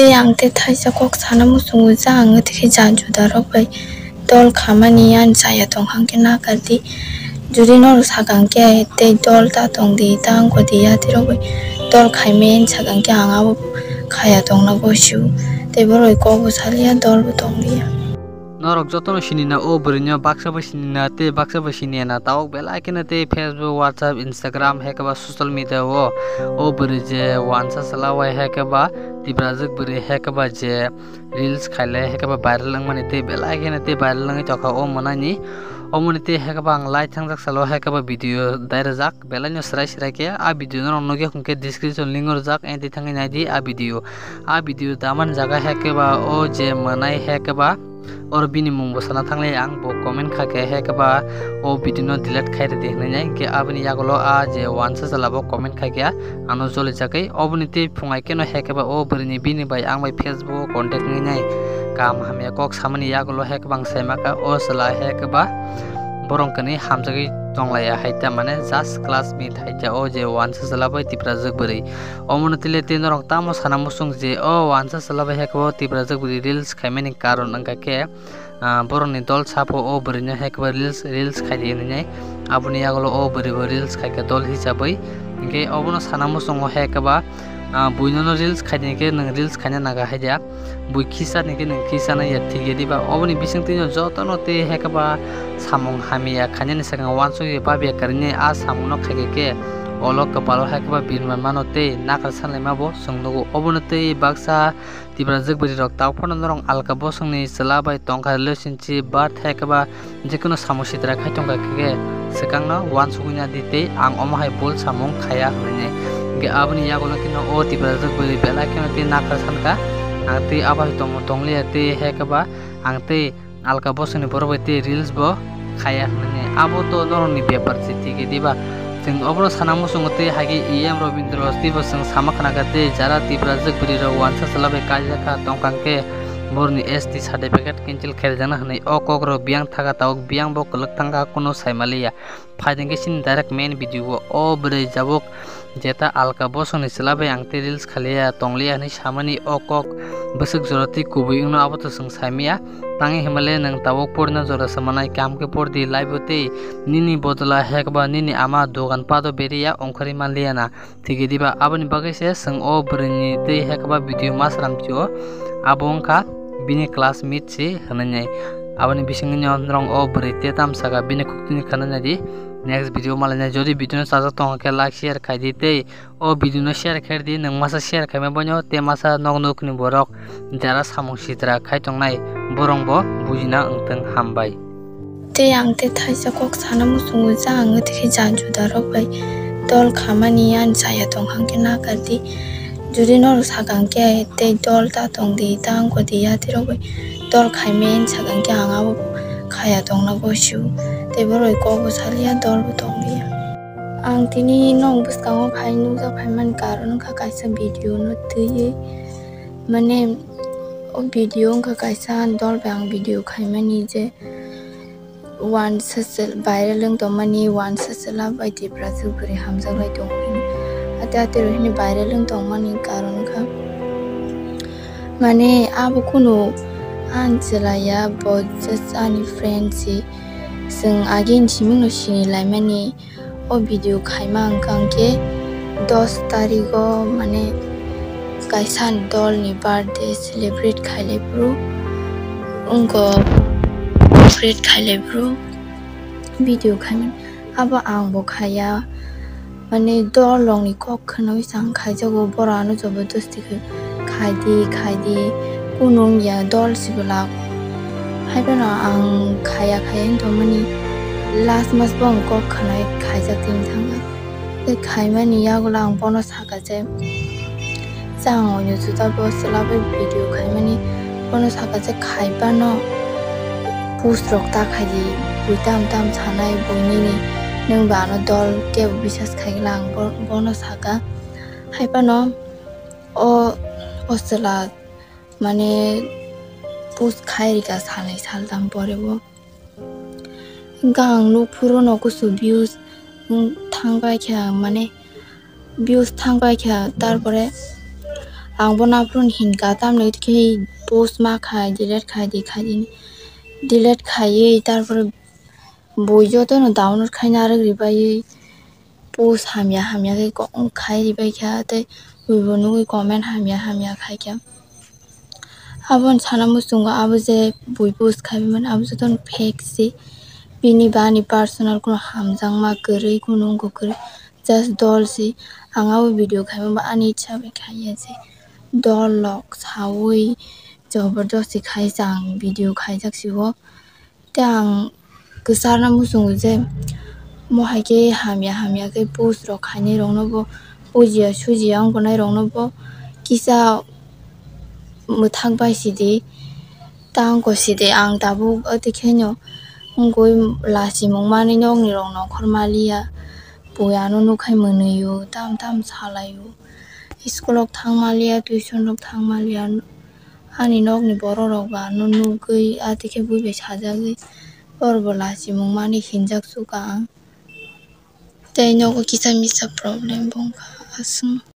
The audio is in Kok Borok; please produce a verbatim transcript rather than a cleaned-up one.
Tei ang tei thaisa kok sana muchungo je ang tei khe jang juda rok bai dol khamani ani chaya tong hang khe nakar di. Jodi norok sakang khe tei dol ta tong di, ta wngkha di, yatrok bai dol khaimani sakang khe ang abo khaya tongna gosio. Tei borok kok bo saliya, dol bo tong liya. Norok jotono sinina o bwrwino, baksa bai sinina tei baksa bai siniya na. Tabuk belai kheno tei Facebook, WhatsApp, Instagram, hai khe ba social media o o bwrwi je wansa chwla bai hai khe ba Tiprajwk bwrwi hai khe ba je reels khailai hai khe ba viral wngmani tei belai kheno tei viral wngwi tongkha o mwnaini. Omoni tei hai khe ba ang live thangjak salo hai khe ba video dai rwjak, belaino swrai swrai khe a video norok nugwi hwnkhe description link o rwjak, enti thangwi naidi a video. A video damani jaga hai khe ba o je mwnai hai khe ba oro bini mung bo sana thanglai ang, bo comment kha khe hai khe ba o video no delete khai rwdi hwnwi nai. Hwnkhe aboni yagulo a je wansa chwla bo comment khai khe ano joli jagwi, oboni tei phungai kheno hai khe ba o bwrwini bini bai ang bai Facebook contact wngwi nai. Kaham hamya kok samani yagulo hai khe ba ang sai ma kha o chwla hai khe ba borok kwnwi hamjagwi tonglaiya hai ta, mane just classmate hai ta o je wansa chwla bai Tiprajwk bwrwi. Omono tile tei norok tamo sana muchung je o wansa chwla bai hai khe o Tiprajwk bwrwi reels khaimani karon wngkha khe, ah, borokni dol sapo o bwrwino hai khe ba reels, reels khaidi hwnwi nai. Aboni yagulo o bwrwi bo reels khai kha dol hisabwi. Hinkhe obono sana muchungo hai khe ba, ah, buinono reels khaidi hinkhe nwng reels khaina naga hai dia. Bui khisa hinkhe nwng khisa nai ya, thik ya diba? Oboni bisingtwino jotono tei hai khe ba samung hamya khainani swkang uansukya, babiya kwrwini a samungno khai khe khe olo kwpalo hai khe ba birman mano tei nakar sanlaima bo chwng nugo. Obono tei baksa Tiprajwk bwrwi rok tabuk phano norok alka bosongni chwla bai tongkha relationship, but hai khe ba jekono samung sitra khai tongkha khe swkangno uansukna di tei ang omo hai bul samung khaya hwnwi. Hwnkhe aboni yagulo kheno o Tiprajwk bwrwi belai kheno tei nakar sankha, ang tei abo hai tongmo tongliya tei hai khe ba ang tei alka bosongni borok bai tei reels bo khaya hwnwi. Abo to norokni bepar se, thik ya diba? Chwng obono sana muchungo tei hai khe E M Rabindra tei bo chwng sama khna kha tei jara Tiprajwk bwrwi rok uansa chwla bai kaijak kha tongkha hwnkhe borokni S T certificate cancel khairjakna hwnwi o kok rok biyang thaka tabuk biyang bo kwlwk thangkha, kunu sai maliya. Phaidi hwnkhe chini direct main video o, o bwrwi jabuk jeta alka bosongni chwla bai ang tei reels khaliya tongliya hwnwi samani o kok bwswk jora tei kubui wngno abo to chwng saimaya. Tangwi hwnmale nwng tabuk porina jora se manai, kaham khe por di live o tei nini bodola hekba nini ama dogan pado beriya ongkhorwi manliya na. Thik ya diba? Aboni bagwi se chwng o bwrwini tei hekba video ma sramchio, abo wngkha bini classmate se hwnwi nai. Aboni bisingtwino norok o bwrwi tei tamsaka bini khuktwini khwnanai di. Next video malainai. Jodi video no chajak tongkha khe like share khai di tei o video no share khai di, nwng masa share khaima boino tei masa nok nokni borok jara samung sitra khai tongnai borok bo bujina wngthung, hambai. Tei ang tei thaisa kok sana muchungo je ang tei khe jang juda rok bai dol khamani ani chaya tong hang khe nakar di. Jodi norok sakang khe tei dol ta tong di, ta wngkha di, yatrok bai dol khaimani sakang khe ang abo khaya tongna gosio. Tei borok kok bo saliya, dol bo tong liya. Ang tini nok bwskango phai nukjak phaimani karon wngkha kaisa video no twiwi, mane o video wngkha kaisa dol bai ang video khaimani je wansa chwla viral wng tongmani, wansa chwla bai Tiprajwk bwrwi hamjak lai tongo hwnwi. Ate ate rok hwnwi viral wng tongmani karon wngkha, mane abo kunu ani chwla ya, bo just ani friend se, chwng agini simingno sini laimani. O video khaima wngkha hwnkhe dos tarigo, mane kaisa dolni birthday celebrate khailai phuru wngkha, celebrate khailai phuru video khaimani. Abo ang bo khaya, mane dol rokni kok khwnawi se ang khaijago, borok ano jobodosti khe khaidi khaidi, kunu wngya, dol se belak. Haiphano ang khaya khaya wng tongmani, last mas bo ang kok khwnai khaijak tini thangkha. Tei khaimani yagulo ang bono sakha je, chwng oino juda bo chwla bai video khaimani, bono sakha je khaibano post rok ta khaidi, bui tam tam sanai, bui nini nwng ba ano dol kebo bisas khaigwla ang bo-, bono sakha. Haiphano o, o chwla mane post khai rikha salnwi saltham pore bo. Hwnkhe ang nukphuru no kusu views thangbai kha, mane views thangbai kha, tarpore Ang bo naphuru hinkha, tamni khe post ma khai, delete khai di khai di, delete khaiwi, tarpore bui jotono download khai narwk ribaiwi post hamya hamya khe khai ribaikha, tei buibo nugwi comment hamya hamya khaikha. Aboni sana muchungo abo je bui post khaimani abo jotono fake se, bini bani personal kuno hamjakma kwrwi, kuno wngkha kwrwi, just dol se. Ang abo video khaima bo ani ichha bai khaiya se, dol rok sawi jobordosti khai se ang video khaijak se o. Tei ang kwcharna muchungo je mo hai khe hamya hamya khe post rok khainai rokno bo, bujiya sujiya wng tongnai rokno bo kisa mwthang bai sidi, tangko sidi. Ang tabuk ati kheno wngwi lachimung manwi nokni rok nongkhor maliya, bui ano nukhai mwnwi o, tam tam salai o, school o thang maliya, tuition rok thang maliya. Ani nokni borok rok ba ano nugwi ati khe bui bai sajagwi oro bo lachimung mani hinjak suka ang. Tei nogo kisa misa problem bo wngkha aswk.